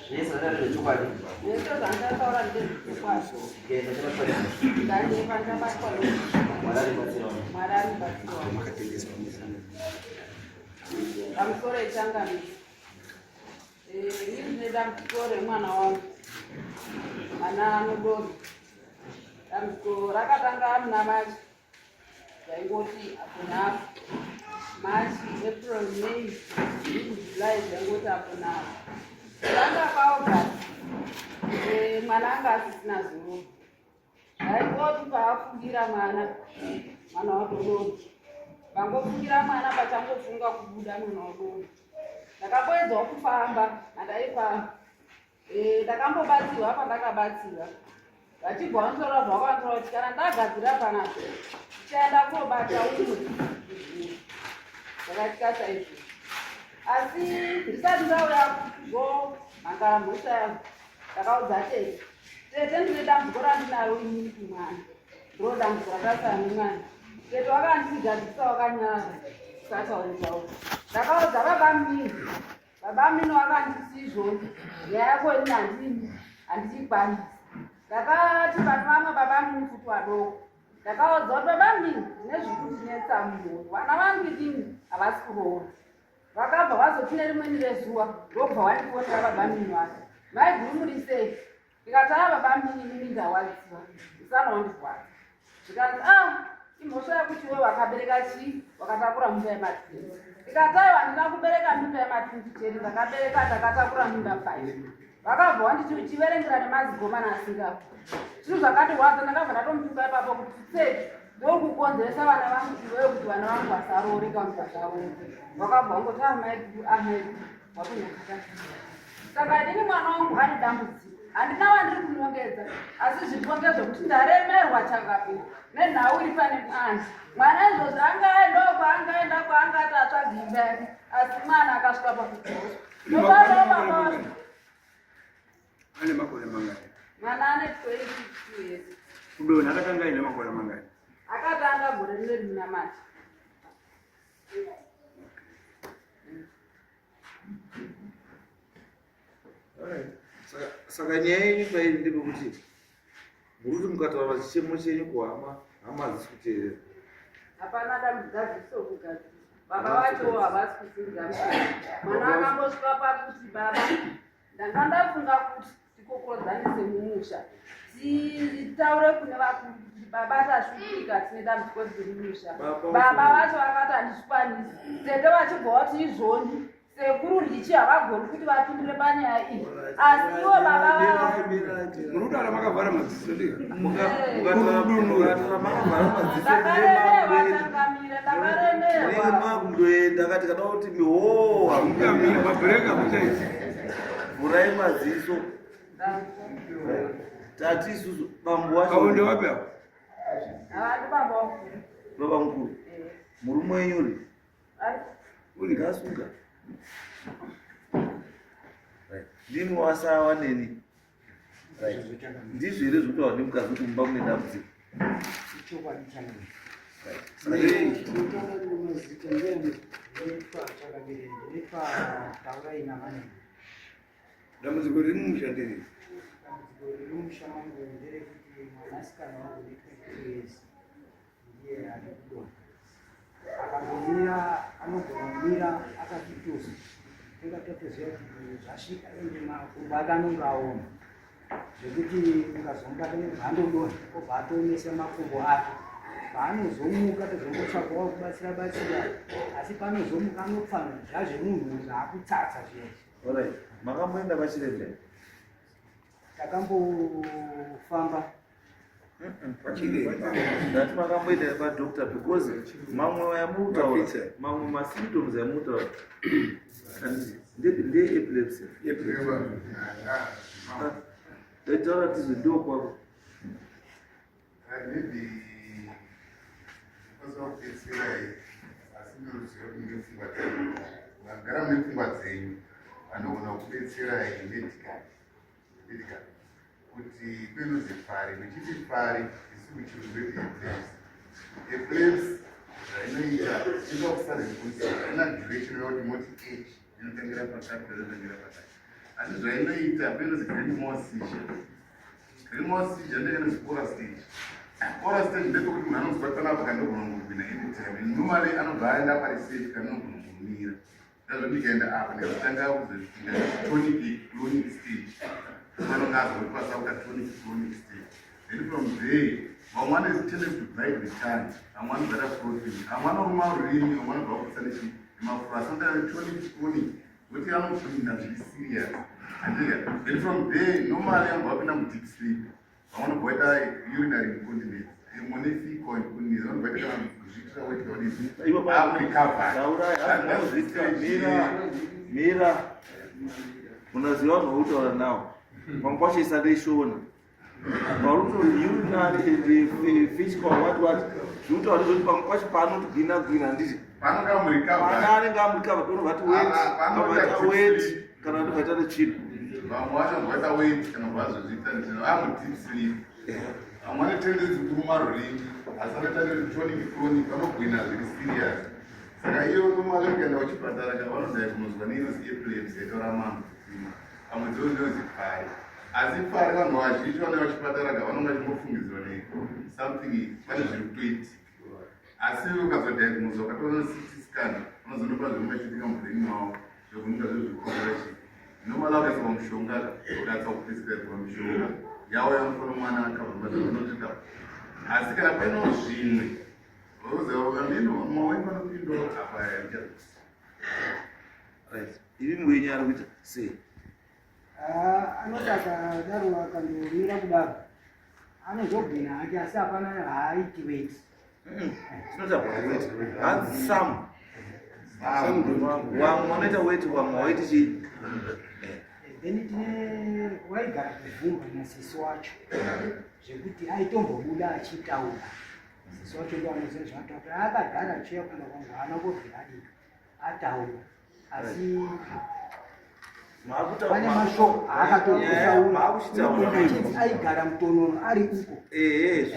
Zvese zvandataura ndezvechokwadi. Zvese zvandataura ndezvechokwadi. Ndikaenda chabatwa nemhosva. Ndanyepa ndabatwa nemhosva. Mwari aribatsirawo. Mwari aribatsirawo. Pamusoro echangamiro. Ini ndine dambudziko remwana wangu. Mwana anodonha. Dambudziko rakatanga muna March. Zvaingoti apo naapo. March, April, May, June, July zvaingoti apo naapo. Tanga paAugust mwana anga asisina zororo. Zvaingoti paafungira mwana, mwana watodonha. Pangofungira mwana pachangofunga kubuda mwana wadonha. Ndakamboedzawo kufamba, handaifamba. Ndakambobatsirwa pandakabatsirwa. Vachibva vanditora zvavakanditora kuti kana ndagadzira panapa ndichaenda kobata umwe. Zvakaitika saizvozvo. Asi ndisati ndauya kuzomhangara mhosva yangu, ndakaudza tete. Tete ndine dambudziko randinaro inini kumwana. Ndiro dambudziko rakaisana nemwana. Tete wakandigadzirisa wakanyara. Usataure taura. Ndakaudza baba mini. Baba mini wakanditi izvoni. Nyaya yako ini handini. Handichikwanisi. Ndakati pane vamwe baba mini futi vadoko. Ndakaudza kuti baba mini ndine zviri kundinetsa mumhuri. Vana vangu inini havasi kuroora. Vakabva vazoti nerimweni rezuva ndobva wandifonera baba mini vake. Maiguru muri sei? Ndikati aa baba mini inini ndarwadziwa. Musana wandirwadza. Zvikanzi ah imhosva yekuti iwe wakabereka chii wakatakura mimba yematwins. Ndikati aiwa handina kubereka mimba yematwins chete ndakabereka ndakatakura mimba 5. Vakabva wanditi uchiverengera nemazigomana asingapo. Zvinhu zvakandirwadza ndakabva ndatomutuka ipapo kuti tseki ndokukonzeresa vana vangu iwewe kuti vana vangu vasaroore kana kuti vasaroore. Vakabva wangoti ah maiguru ah maiguru watonyakata. Saka inini mwana wangu ane dambudziko handina wandiri kunongedza asi zviripo ndezvekuti ndaremerwa chakapera nenhau iri pane mwana. Mwana izvozvi angaendawo kwaangaenda kwaangati atsvage imba yake asi mwana akasvika pakudzoswa. Ndobabawo baba wacho. Ane makore mangani? Mwana ane 22 years. Kudonha akatanga aine makore mangani? Akatanga gore rino rimwe naMarch. Saka nyaya yenyu pairi ndepekuti muri kuti mukataura chichemo chenyu kuhama, hama hadzisi kuteerera. Hapana dambudziko kugadzirisa. Baba vacho havasi kusimudza musoro. Mwana akambosvika pakuti baba ndanga ndafunga kuti tikokorodzanise mumusha titaure kune vakuru kuti baba tashupika tine dambudziko riri mumusha. Baba vacho vakati handizvikwanisi. Tete vachibva vati izvoni sekuru Richi havagoni kuti vapindire panyaya iyi asi ivo baba vavo Muri kutaura makavhara madziso ndiyo. Mukataura makavhara madziso ndakaremerwa changamire ndakaremerwa makundoenda kati kana kuti mihoo Hamukamira mabhureka muchaisi. vhurai madziso tati isusu bambo wacho Kaonde wapi apo? Havadi baba wakuru. Baba mukuru. Murume wenyu uri? Uri ngasunga. Right. Ndimi wasawa neni. Right. Ndizvo here zvekutaura nemukadzi kuti mumba mune dambudziko? Chokwadi changu. Right. Saka iye- Tinotanga nemazita ndiani? Ndinoitwa Chakabire, ndinoitwa Taurai Namanini. Dambudziko riri mumusha nderei? Dambudziko riri mumusha mangu nderekuti mwanasikana wangu une 22 years ndiye ari kudonha. Akangomira anogona kumira akati tuzu. Tinga totoziva kuti zvasvika ende makumbo ake anonge aoma zvekuti ukazomubata nebva obva atoomesa makumbo ake. Paanozomuka tozongotsvagawo kubatsira batsira asi paanozomuka anopfanha zvazvemunhu zvaakutsatsa zviya. Alright. Makamboenda kwachiremba? Takambofamba Kwachiremba. Ndati makamboenda kwadoctor because mamwe yamutaura Mapitsa. mamwe masymptoms yamutaura nde epilepsy. Taitaura tizwe ndo kwako. Maybe ndikwanisa kubetserai asi ndinoziva kuti mune pfungwa dzenyu. Mukagara mune pfungwa dzenyu vanogona kubetserai medical medical kuti kuinonzi fari muchiti fari isu kuchirungu yedu epilepsy. Epilepsy zvainoita inokusare kuti ina duration yekuti moti age inotangira pakati inotangira pakati. Asi zvainoita painozi grand mal seizure. Grand mal seizure ndoinonzi aura stage. Aura stage ndepekuti munhu anonzwa panapa kana ndogona kungogwina anytime. And normally anobva aenda pari safe kana anogona kungomira. Ndazvo ndikaenda apa ndikazotanga kuzopinda tonic clonic stage. Vanonga azoti pasauta tonic clonic stage. Then from there vamwe vane tendency to bite the tongue, vamwe vanobata frothing, vamwe vanoruma rurimi, vamwe vanobva kupisa nemafura. Asi vanoita tonic clonic kuti anopinda zviri serious. Handika. Then from there normally anobva vapinda mudeep sleep. Vamwe vanobva vaita urinary incontinence. Mune fecal incontinence vanobva vaita kana kuzviitira weti kana Ivo kudii. Akurecover. Taurai, That's the stage. mira mira, unaziva vanhu vautaura nawo pamwe pacho isande ishona paruto urinary and physical what what zvinotaura ndezvekuti pamwe pacho paanotogwina gwina, handiti? Panonga murecover. Pana anenge amurecover, panobva ti wet. Ah, ah, panoita Pabva deep wet sleep. kana kuti vaita netsvina. Vamwe vacho vaita wet kana vazozviita nezvino amudeep sleep. Vamwe vane tendency kuruma rurimi, asi vanoita netonic clonic, vanogwina zviri serious. Saka iyo normally ukaenda kuchipatara ka vanodiagnoswa neinozi epilepsy yaitaura mambo, pamwe dzo ndinozi pfari. Asi pfari vanhu vazhinji vanouya kuchipatara ka vanonga vachingofungidzirwa ne something, pane zviri kutoitika. Asi ukazodiagnoswa ukatoona CT scan, unozonopa zvinonga chiitika mubrain mavo zvekunonga zvezvikukonzera chii. Normally ukaiswa mushonga, ukatsa kuprescribe mishonga yavo yanofanira mwana akabva mazvinotoita. Asi kana paino zvimwe ameno maweni vanopindawo apa. Right, imi wenyu ari kuita sei? Ah, anoti akadaro akandomira kudaro anozogwina hake, asi hapana, haaiti weti. Tinotaura weti, hanzi some wamwe wanoita weti, wamwe waiti chii? Then tine waigara kuvhumba nasisi wacho zvekuti aitombobuda achitaura. Sisi wacho ndo anoziva zvaataura. Akagara achiuya kumba kwangu, haana kubvira adii ataura, asi pane mashoko aakatotaura achinzi aigara mutonono ari uko. Ehe,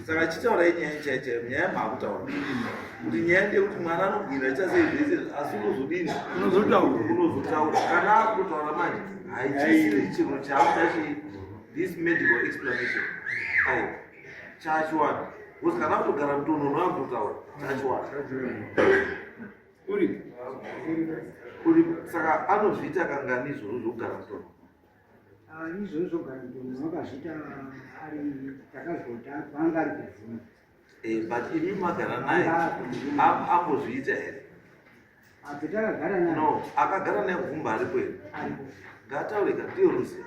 saka chitaurai nyaya chaiyo chaiyo, nyaya maakutaura kuti nyaya ndeyekuti mwana anogwina achita sei zvese, asi unozodini? Unozotaura. Unozotaura. Kana akutotaura manje haichisiri chinhu chaakuda chi this medical explanation ai chachiwana, because kana akutogara mutonono akutotaura chachiwana. Uri Uri saka anozviita kangani izvozvo zvokugara mutonono? Ah, izvozvo zvogara mutonono akazviita ari takazota panga ari kuvhumba. But imi magara naye, ambozviita here? Abve takagara naye. No, akagara naye kuvhumba aripo here? Aripo. Ngataurika, ndiyo ruzivo.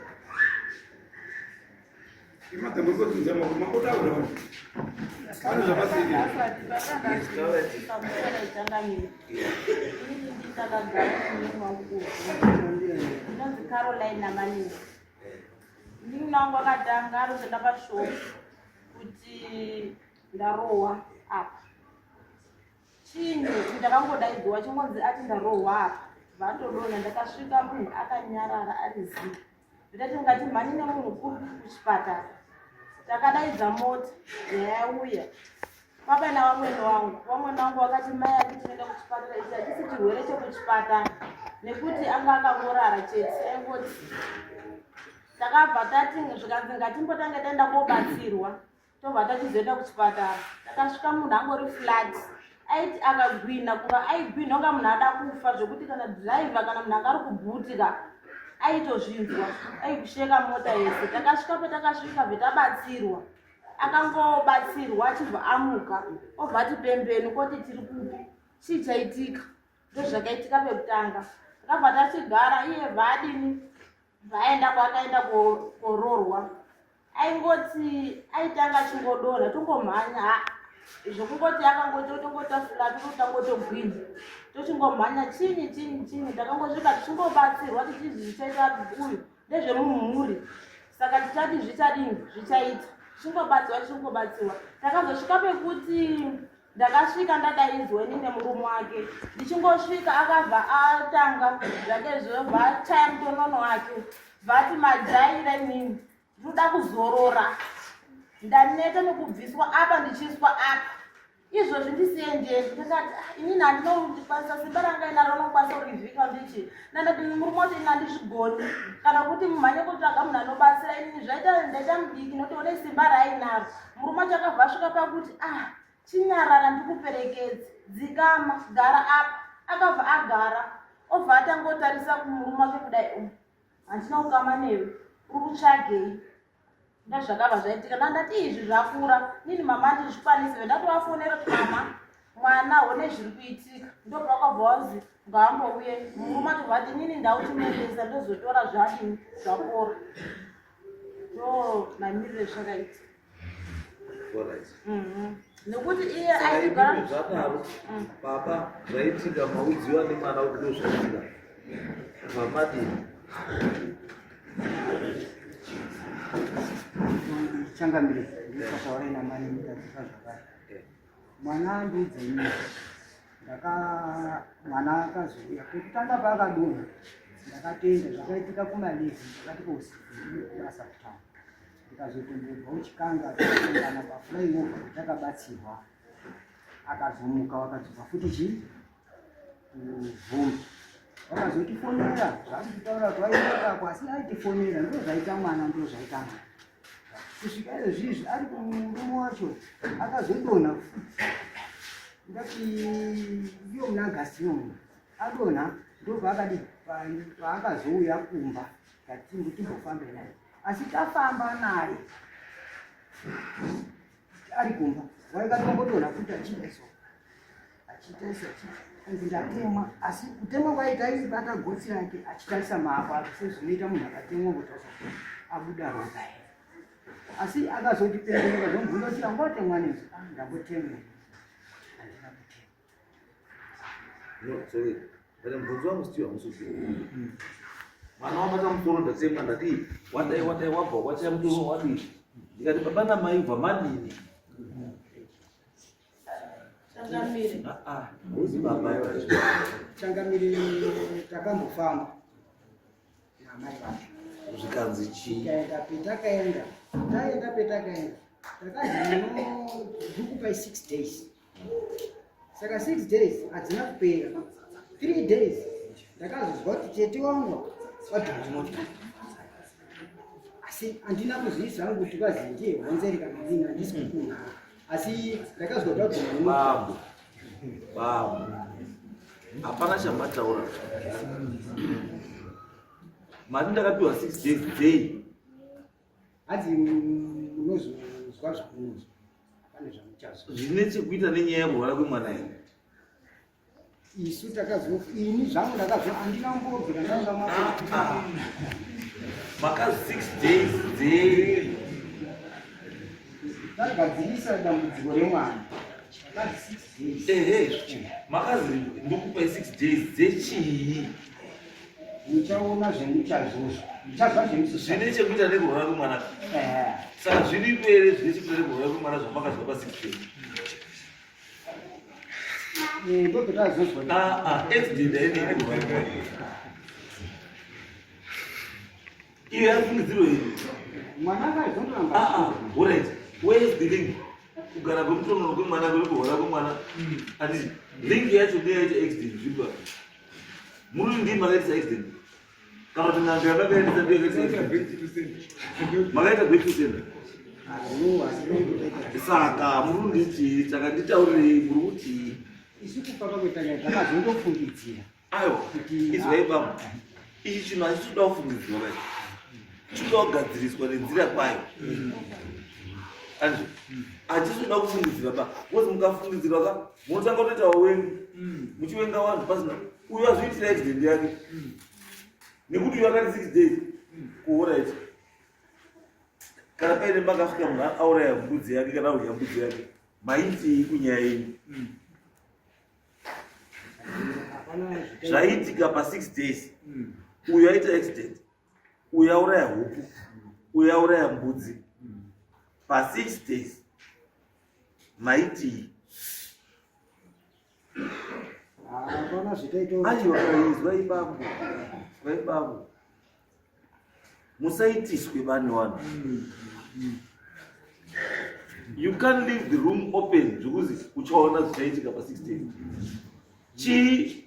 Imagamurikodzunza makotaura pane zvakasiyana. Inini ndakagara nemunhu wangu inonzi Caroline Namanini. Munin'ina wangu akatanga arikuenda pashopu kuti ndarohwa apa chinhu, ndakangodaidzwa chingonzi ati ndarohwa apa, vatodonha. Ndakasvika munhu akanyarara ari zii. Ndikati ngatimhanye nemunhu kupi kuchipatara. Takadaidza mota yayauya baba navamwene wangu. Vamwene wangu vakati mai ati tinoenda kuchipatara, ichi hachisi chirwere chekuchipatara nekuti anga akangorara chete aingoti. Takabva tati zvikanzi ngatimbotange taenda kobatsirwa, tobva tachizoenda kuchipatara. Takasvika munhu angori flat, aiti akagwina kunga aigwina kunga munhu ada kufa, zvekuti kana dhiraivha kana munhu anga ari kubhutika aitozvinzwa, aikusheka mota yese. Takasvika patakasvika bvetabatsirwa, akangobatsirwa achibva amuka, obva ati pembeni koti tiri kupi, chii chaitika. Ndozvakaitika pekutanga. Takabva tachigara iye bvaadini vaenda kwaakaenda kororwa. Aingoti aitanga achingodonha tongomhanya, ha zvekungoti akangoti tongotafula totangotogwina tochingomhanya chinyi chinyi chinyi. Takangosvika tichingobatsirwa tichizi zvichaita uyu ndezvemumhuri, saka tichati zvichadini zvichaita, tichingobatsirwa tichingobatsirwa. Takazosvika pekuti ndakasvika ndadaidzwa ini nemurume wake. Ndichingosvika akabva atanga zvake zvobva achaya mutonono wake, bvati majaira inini ndinoda kuzorora, ndaneta nekubviswa apa ndichiiswa apa. Izvozvi ndisiye ndiende. Ndakati ah, inini handinokwanisa simba ranga inaro rinokwanisa kurivhika ndichi. Ndandati murume wacho ini handizvigoni kana kuti mumhanye kutsvaga munhu anobatsira inini zvaita ndaita mudiki nokuti one simba raainaro. Murume wacho akabva asvika pakuti ah chinyarara ndikuperekedze dzikama gara apa. Akabva agara obva atangotarisa kumurume wake kudai um handina kukama newe uri kutsvagei ndozvakabva zvaitika ndandati izvi zvakura nini mama ndizvikwanise ndatovafonera kuti mama mwana hone zviri kuitika ndopakabva wazi ngaambouye murume atobva ati nini ndauchimuendesa ndozotora zvadini zvapora ndo mamiriro ezvakaita mhm. nekuti iye aigara zvadaro mm. baba zvaitika maudziwa nemwana kuti ndozvaitika vamadini Changamire, ndikataura namai ndikaziva zvakare. Mwana andiudza ini ndaka mwana akazouya pekutanga paakadonha ndakatenda zvakaitika kumalezi ndakati kousiku ndiri kubasa kutaura ndikazotombobva uchikanga kana paflyover takabatsirwa akazomuka wakadzoka futi chii kuvhumba vakazotifonera zvaari kutaura kuti vaitako asi aitifonera ndo zvaita mwana ndo zvaita mwana kusvika izvozvizvi ari kumurume wacho akazodonha futi ndati iyo muna agasti imomo adonha ndopaakadi paakazouya kumba tati timbofambe naye asi tafamba naye ari kumba waikatombodonha futi achiita so achitarisa anzi ndatemwa asi kutemwa kwaita aibata gotsi rake achitarisa maako ake sezvinoita munhu akatemwa kutarisa abuda ropa here asi akazoti pendenuka zvomubvunza kuti ambotemwa nezvi ah, ndambotemwa handina kutemwa no sorry but mubvunzo wangu still hausi mwana wabata musoro ndatemwa ndadii wadai wadai wabva wachaya musoro wadii ndikati baba namai bva madini Changamire. Ah, ah, hauzi baba Changamire takambofamba naamai vacho. Zvikanzi chii? Tikaenda petakaenda, taenda petakaenda, takazi munokupai 6 days. Saka 6 days hadzina kupera. 3 days ndakazozwa kuti tete wangu wadhonza motikari. Asi handina kuzviisa hangu kuti kwazi ndiye honzeri kana ndini handisi kukuna. Asi ndakazwa kuti wadhonza Babu. Babu. Hapana chamataura. Mari ndakapiwa 6 days dzei? Hanzi munozozwa zvamunozwa. Pane zvamuchazwa. Zvine chekuita nenyaya yekurwara kwemwana here? Isu takazo ini zvangu ndakazo handina kumbobvira ndanga ah, ah. Makazi 6 days dzei? Tagadzirisa dambudziko remwana. Takazi 6 days. Ehe, makazi ndokupai 6 days dzechii? Muchaona zvemuchazozwa. Muchazwa zvemuchazozwa. Zvine chekuita nekurwara kwemwana. Ehe. Saka zviripo here zvine chekuita nekurwara kwemwana zvamakazwa pa 6 days? Eh, ndopetazozwa. Ah, ah, accident hainei nekurwara kwemwana. Iyo yafungidziro iyi. Mwana akazondoramba. Ah, ah, alright. Where is the link? Kugara kwemutonono kwemwana kwekurwara kwemwana. Handiti link yacho ndeyaita accident zviripo apa. Muri ndii makaitisa accident? Kana kuti n'anga yamakaendesa ndiyo yakaitisa accident? Makaita back to sender. Saka muri kunditi saka nditaurirei muri kuti Isu kufamba kwetanya takazondofungidzira. Aiwa, izwai baba. Ichi chinhu hachisi kuda kufungidzirwa kai. Chinoda kugadziriswa nenzira kwayo. Anzvo. Hachisi kuda kufungidzirwa ba. Because mukafungidzirwa ka munotanga kutoita wawengi. Muchiwenga vanhu pasina. Uyu azviitira accident yake. Nekuti uyu akati 6 days. Kuhora ichi. Kana paine makasvika munhu auraya mbudzi yake kana kudya mbudzi yake. Maitii kunyaya yenyu? Zvaiitika pa 6 days. Uyu aita accident. Uyu auraya huku. Uyu auraya mbudzi. Pa 6 days. Maitii? Hapana zvitaita. Aiwa izwai bambo. Izwai bambo. Musaitiswe bani wanhu. You can't leave the room open zvekuzi uchaona zvichaitika pa 6 days. Chii?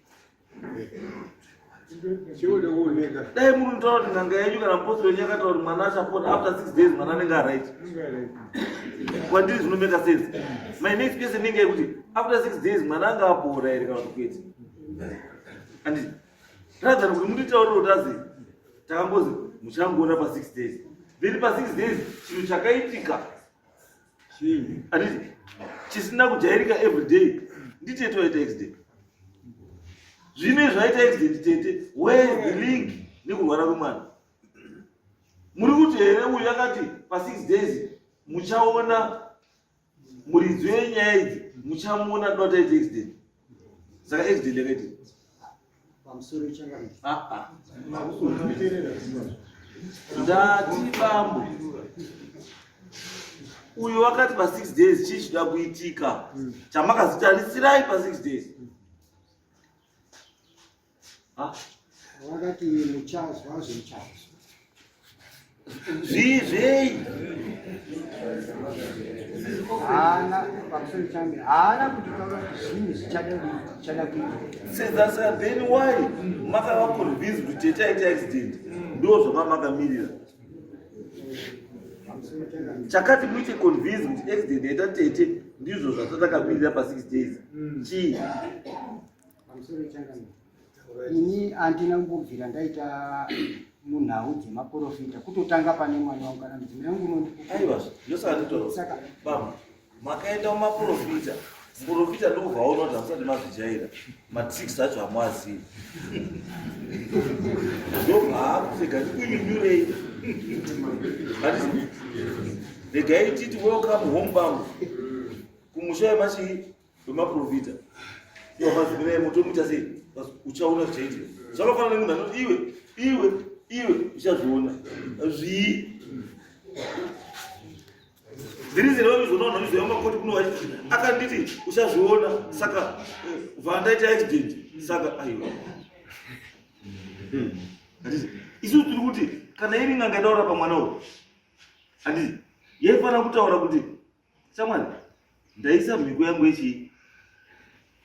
Dai muri kutaura kuti n'anga yenyu kana mupostori wenyu akataura kuti mwana achapona after 6 days mwana anenge aright. Kwandiri zvinomeka sense. My next question inenge yekuti after 6 days mwana anga apora here kana kuti kwete? Anditi rather than kuti munditaurire kuti azi takangozi muchangoona pa 6 days. Then pa 6 days chinhu chakaitika anditi chisina kujairika every day nditete waita accident. Zvine zvaita accident tete, where is the link nekurwara kwemwana? Muri kuti here uyu akati pa 6 days muchaona muridzi wenyaya idzi muchamuona dota ita accident. Saka accident yakaitika pamusoro changamire. Ah, ah. Ndati bambo uyu wakati pa 6 days chii chida kuitika chamakazitarisirayi pa 6 days? Ah, Vakati muchazwa zvemuchazwa. Zvii zvei? Haana pamusoro changamire, haana kutitaura kuti zvinhu zvichada kuita, zvichada kuita. Sezasa then why makava convinced kuti tete aita accident ndo zvamamakamirira? Pamusoro changamire. Chakati muite convinced kuti accident yaita tete ndizvo zvatatakamirira pa 6 days chii? Pamusoro changamire. Ini handina kumbobvira ndaita munhau dzemaprofita kutotanga pane mwana wangu kana mudzimai wangu unondikupa. Aiwa, ndosaka nditaura. Saka Baba, makaenda mumaprofita, muprofita ndokubva aona kuti hamusati mazvijaira matricks acho hamuazivi, ndobva akusega ndikunyunyurei. Handiti regai titi welcome home bambo kumusha wemachii wemaprofita iwo mazimira emoto muita sei? Uchaona zvichaitika. Zvakafanana nemunhu anoti iwe iwe iwe uchazviona zvii. Ndirizi revamizvona vanhu vanoziva makoti kuno vachiti akanditi uchazviona saka bva ndaita accident saka aiwa. Handiti isusu tiri kuti kana iri n'anga ida kurapa mwana uyu, handiti yaifanira kutaura kuti shamwari ndaisa mhiko yangu yechii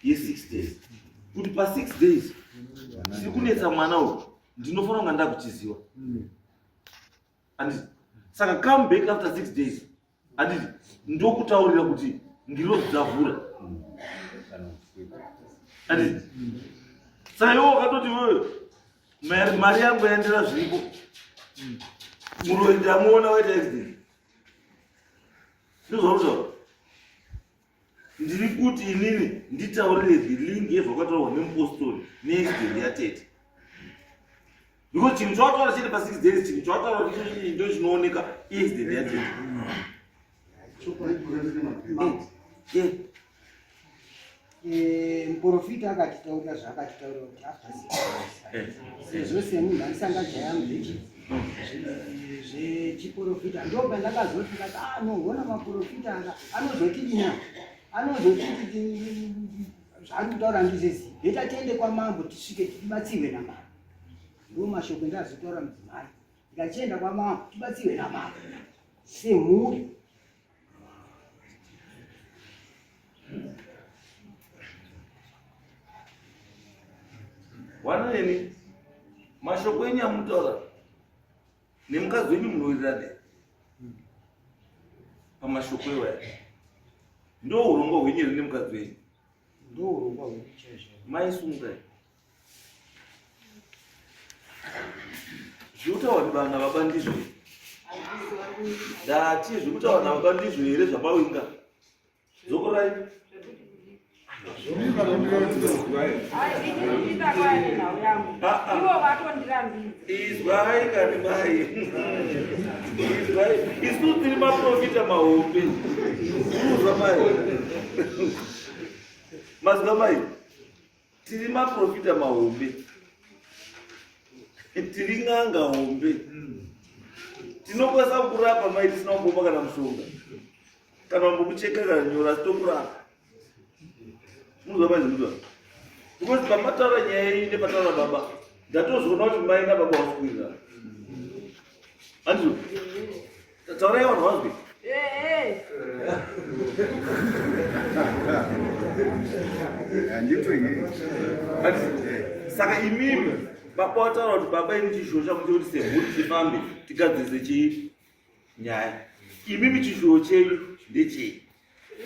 ye6 days kuti pa6 days chiri kunetsa mwana uyu ndinofanira kunga ndakuchiziva, handiti? Saka come back after 6 days, handiti ndokutaurira kuti ngirozi dzavhura, handiti? Saka iwe wakatoti wewe mari yangu yaendera zviripo, muroyi ndamuona waita accident. Ndozvautaura. Ndiri kuti inini nditaurire the link yezvakataurwa nemupostori neaccident yatete, because chinhu chawataura chete pa6 days, chinhu chawataura kuti ndo chinooneka iaccident yatete. Yeah. Muprofita akatitaurira zvaakatitaurira kuti after 6 days sezvo semunhu andisangajaya zvechiprofita ndo pandakazoti ndati ah no, hona maprofita aka anozotidina anozotiti zvaari kutaura ndizezi, better tiende kwamambo tisvike tibatsirwe namambo. Ndo mashoko endazotaura mudzimai, ndikachienda kwamambo tibatsirwe namambo semhuri. Wana neni mashoko enyu amutaura nemukadzi wenyu munowirirane pamashoko iwaya, ndo urongwa hwenyu here nemukadzi wenyu? Ndo urongwa hwedu chaizvo. Maisungai zvekutaura vana baba ndizvo ndati zvekutaura nababa ndizvo here zvamawinga? Dzokorai. Ai, ini ndakauya nenhau yangu. Ah, ah. Ivo vatondirambidza. Izwai kani mai, izwai, isu tiri maprofita mahombe. Unozwa mai, mazwa mai, tiri maprofita mahombe, tiri n'anga hombe, tinokwanisa kurapa mai tisina kumbomba kana mushonga kana wambokucheka kana nyora, asi tokurapa. Unozwa mai zvekuti because pamataura nyaya iyi nepataura baba ndatozoona kuti mai nababa vasi kuwirirana, handizvo? Taurai vanhu vazwe. Ehe. Saka imimi baba wataura kuti baba ini chishuwo changu chekuti semhuri tifambe tigadzirise chii nyaya. Imimi chishuwo chenyu ndechei?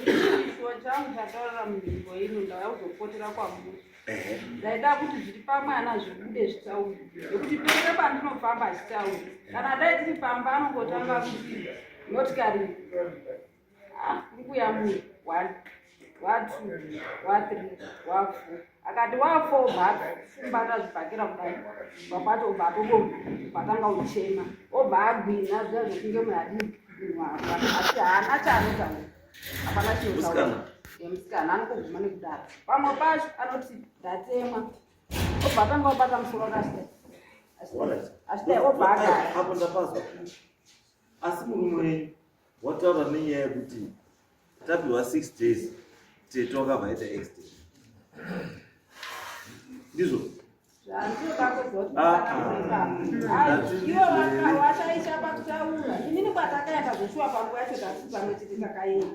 Chishuwo changu chataurira munzvimbo ino ndauya kuzopotera kwamuri. Ndaida kuti zviri pamwana zvibude zvitaure nekuti pese pandinofamba achitaura kana dai tiri pamba anongotanga kuti motikari ah, kuri kuya munhu one wa two wa three wa four akati wa four obva afumbata zvibhakera kudai bva pacho obva atoboma patanga kuchema obva agwina zviya zvekunge munhu adii munhu afa asi haana chaanotaura hapana chinotaura yemusikana anongoguma nekudaro pamwe pacho anoti ndatemwa obva atanga kubata musoro akasida achidai obva agara apo ndapazwa asi murume wenyu wataura nenyaya yekuti tapiwa 6 days tete wakabva aita accident ndizvo Ivo vashaisha pakutaura inini kwatakaenda zveshuwa panguva yacho tasi pamwe chete takaenda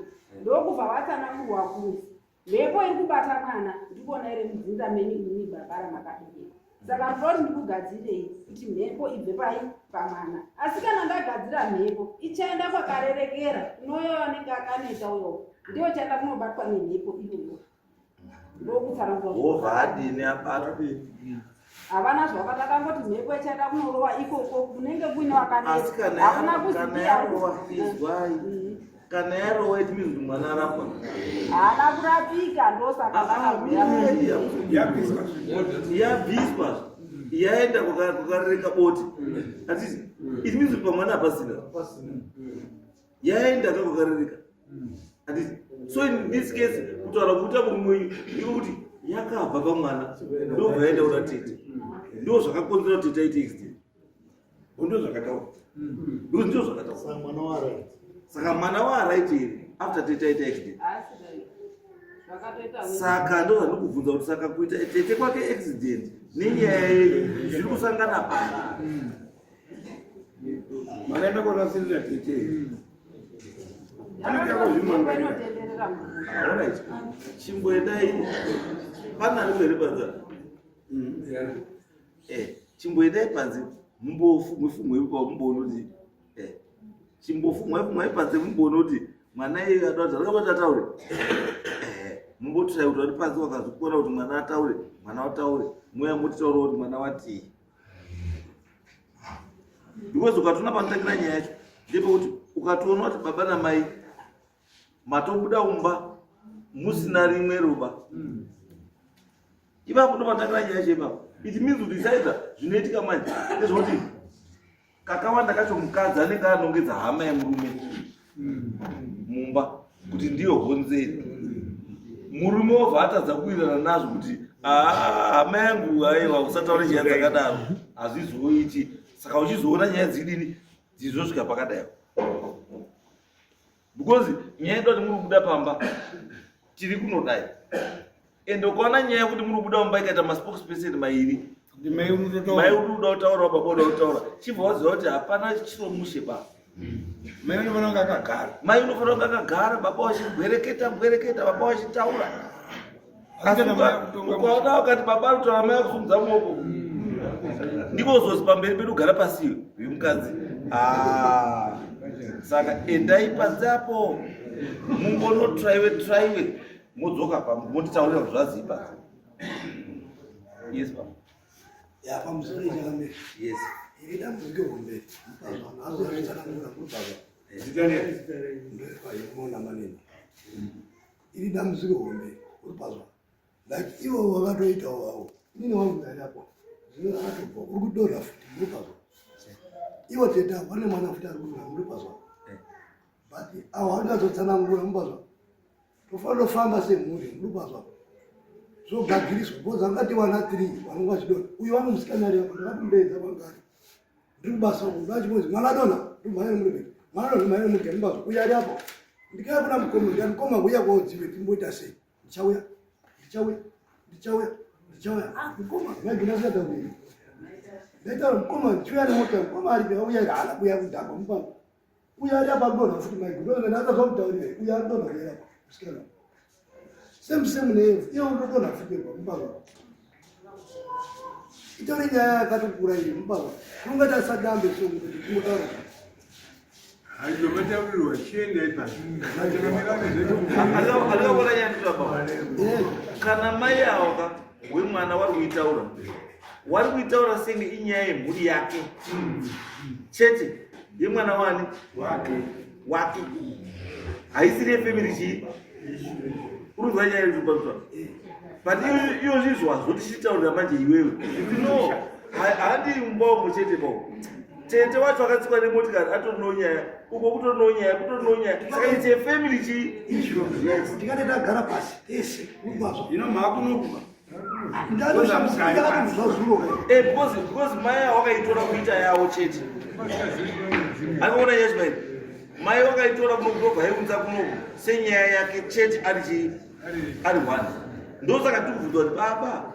ndokubva vatsanangurwa kunzi mhepo iri kubata mwana ndikuona iri mudzinza menyu imimi baba ramakabereka saka ndinoda kuti ndikugadzirei kuti mhepo ibve pai pamwana asi kana ndagadzira mhepo ichaenda kwakarerekera kunoyo anenge akaneta uyo ndiyo chaenda kunobatwa nemhepo iyoyo ndokutsanangura wobva adini abatwa havana zvavakati akangoti mhepo ichaenda kunorova ikoko kunenge kuine asi wakaneta kana hakuna kana kuziya yarova izwai kana yarova it means kuti mwana arapwa haana kurapika ndosaka Ah, Yabviswa. Yabviswa yaenda kwakarereka boti atiti it means kuti pamwana hapasina yaenda ka kwakarereka atiti so in this case kutaura kuita murume wenyu ndiko kuti yakabva pamwana ndobva yaenda kuna tete ndo zvakakonzera kuti tete aite accident Ndo zvakataura. ndo ndizvo zvakataura Saka mwana waright. Saka mwana waaright here after tete aita accident? Zvakatoita Saka ndo zvandikubvunza kuti saka kuita tete kwake accident nenyaya yenyu zviri kusangana pana Makaenda korasirira tete. mhepo inotenderera munhu. Alright, chimboendai pana ariko here panze? Chimboendai panze mumbofumwe mumboona kuti chimbofumwai fumwai panze mumboona kuti mwana iye adoa zvakabata ataure. Mumbotirai kuti vari panze vakazvikona kuti mwana ataure, mwana wataure, mweya motitaura kuti mwana watii. Because ukatoona panotangira nyaya yacho ndepekuti ukatoona kuti baba namai matobuda umba musina rimwe ruba ipapo ndo panotangira nyaya yacho ipapo. It means kuti isaita zvinoitika manje ndezvekuti kakawanda kacho mukadzi anenge anongedza hama yemurume mumba kuti ndiyo honzeri murume wobva atadza kuwirirana nazvo kuti "Ah, hama yangu aiwa usataure nyaya dzakadaro hazvizoiti saka uchizoona nyaya dzidini dzizosvika pakadai because nyaya yedu ati muri kubuda pamba tiri kunodai ende ukaona nyaya yekuti muri kubuda mumba ikaita maspokesperson mairi Mai mai uri kuda kutaura baba uda kutaura chibva waziva kuti hapana chiro mushe ba Mai unofanira kunge akagara. Mai unofanira kunge akagara baba wachibwereketa bwereketa baba wachitaura Asi kana mai akutonga ukaona wakati baba ari kutaura mai akusumudza muoko ndiko zozi pamberi pedu gara pasiyo yemukadzi Ah, saka endai panze apo mumbonotraiwe traiwe modzoka pa motitaurira kuti zvazii panze yes baba Ya pamusoro ichakamira. Yes. Iri dambudziko hombe. Mupazwa azozvitsanangura mupazwa. Ndoimona manini. Iri dambudziko hombe uripazwa. Like ivo vakatoitawo havo. Inini wangu ndari apo. Zvino akatobva uri kudonha futi muripazwa. Ivo teta vane mwana futi ari kudonha muripazwa. But avo vanonyatsotsangura mupazwa. Tofanira kufamba semhuri muripazwa. Zvogadziriswa because angati wana 3 vanonga vachidonha. Uyu wangu musikana ari apo ndakatomudeedza kwangari. Ndiri kubasa uku ndachibonzi mwana adonha ndimhanya nemurebe. Mwana adonha ndimhanya nemurebe mupazwa. Uyu ari apo. Ndikauya kuna mukoma ndikati mukoma uya kodzive timboita sei. Ndichauya ndichauya ndichauya ndichauya. Ah mukoma maigina singatauriri. Ndaitaura mukoma ndichiuya nemota mukoma aripi auya haana kuuya kudhakwa mupazwa. Uyo ari apa adonha futi maiguru. Ndakazomutaurira uyo adonha uyo apa. Musikana. Same same name. Iye unodonha futi pa mubaba. Itori nyaya yakatokura iyi mubaba. Unongati asadambe so kuti kutaura. Hayo mataurirwa chiendai pasi. Alikaona nyaya ndibaba. Kana mai avo ka wemwana wari kuitaura. Wari kuitaura senge inyaya yemhuri yake. Chete yemwana wani? Wake. Wake. Haisiri yefamily chii? Uri kunzwa nyaya yezvibaba. But iyo zvizwa zvotichitaurira manje iwewe. Kuti no, handi mumba chete pawo. Tete wacho akatsikwa nemotikari atorinewo nyaya. Uko kutorinewo nyaya, kutorinewo nyaya. Saka it's a family chii? Yes, ndikati tagara pasi tese mubazwa. Ino maakunokuba. Ndakatobvuzwa zuro kai. Eh, because mai avo wakaitora kuita yawo chete. Akaona yes mai. Mai wakaitora kuno kubva aiunza kuno senyaya yake chete ari chii? Ari one. Ndosaka tikubvunzwa kuti baba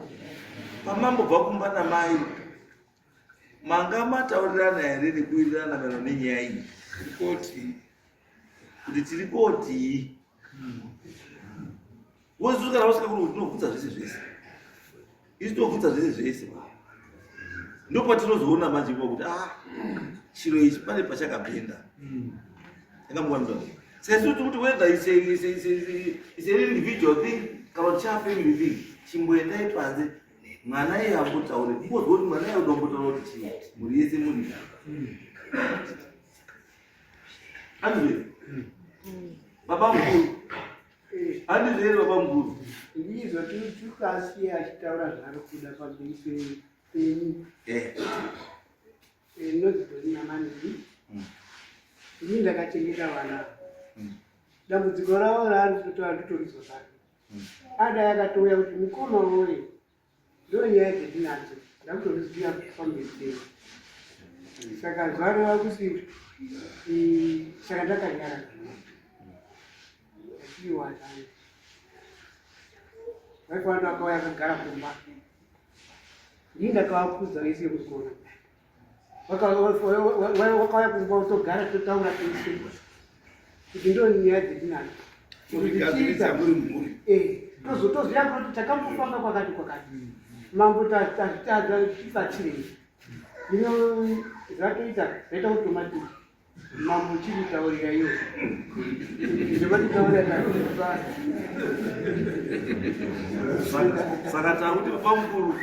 pamambobva kumba namai manga mataurirana here nekuwirirana maererano nenyaya iyi Koti. kuti tiri kotii wozuka kana wasvika kuno tinobvunza zvese zvese isu tinobvunza zvese zvese ndopatinozoona manje ipo kuti ah chiro ichi pane pachakapinda yakambowanzwa saka isu tikuti whether it's an individual thing kana kuti chafamily thing chimboendai panze mwana iye ambotaure kumbozwa kuti mwana iye udombotaura kuti chii mhuri yese muri andizve baba mukuru handizve here baba mukuru Ndizvo tikasiya achitaura zvaari kuda pamberi penyu. Eh. Ndinonzi Dorina Manini. Ini ndakachengeta vana. Dambudziko ravo raari kutotaura nditorizo zvake. Adai akatouya kuti mukoma woye ndo nyaya dzatinadzo ndakutoriziva pamberi penyu. Saka zvareva kuti saka ndakanyarara. Ndachiwatana. Vaifanira vakauya vakagara kumba. Ini ndakavakudza vese kuzvikora. Vakauya kumba kutogara totaura tese. Kuti ndo nyaya dzetinadzo. Murigadzirisa muri mhuri. Eh, tozotoziva kuti takambofamba kwakati kwakati. Mambo tazvitadza tibatsirei. Hino zvatoita zvaita automatic. Mambo chikutaurira iwo. Zvavatitaurira takupa. Saka takuti baba mukuru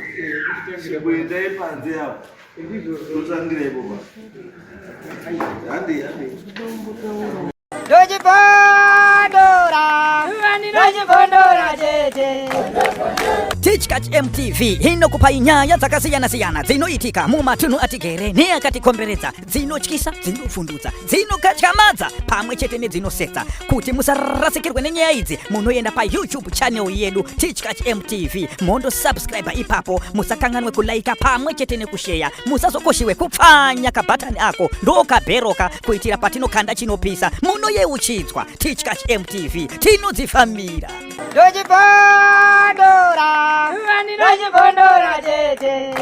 chimboendai panze apo totangira ipo pa handei handei. Ndochibondora, ndochibondora tete. Tichkach MTV inokupai nyaya dzakasiyana-siyana dzinoitika mumatunhu atigere neakatikomberedza, dzinotyisa, dzinovhundutsa, dzinokatyamadza pamwe chete nedzinosetsa. Kuti musarasikirwe nenyaya idzi, munoenda paYouTube channel yedu Tichkach MTV, mondosubscribe ipapo. Musakanganwe kulaika pamwe chete nekusheya. Musazokoshiwe kupfanya kabhatani ako ndokabheroka kuitira patinokanda chinopisa munoyeuchidzwa. Tichkach MTV tinodzifambira. Ndochibondora, ndochibondora tete.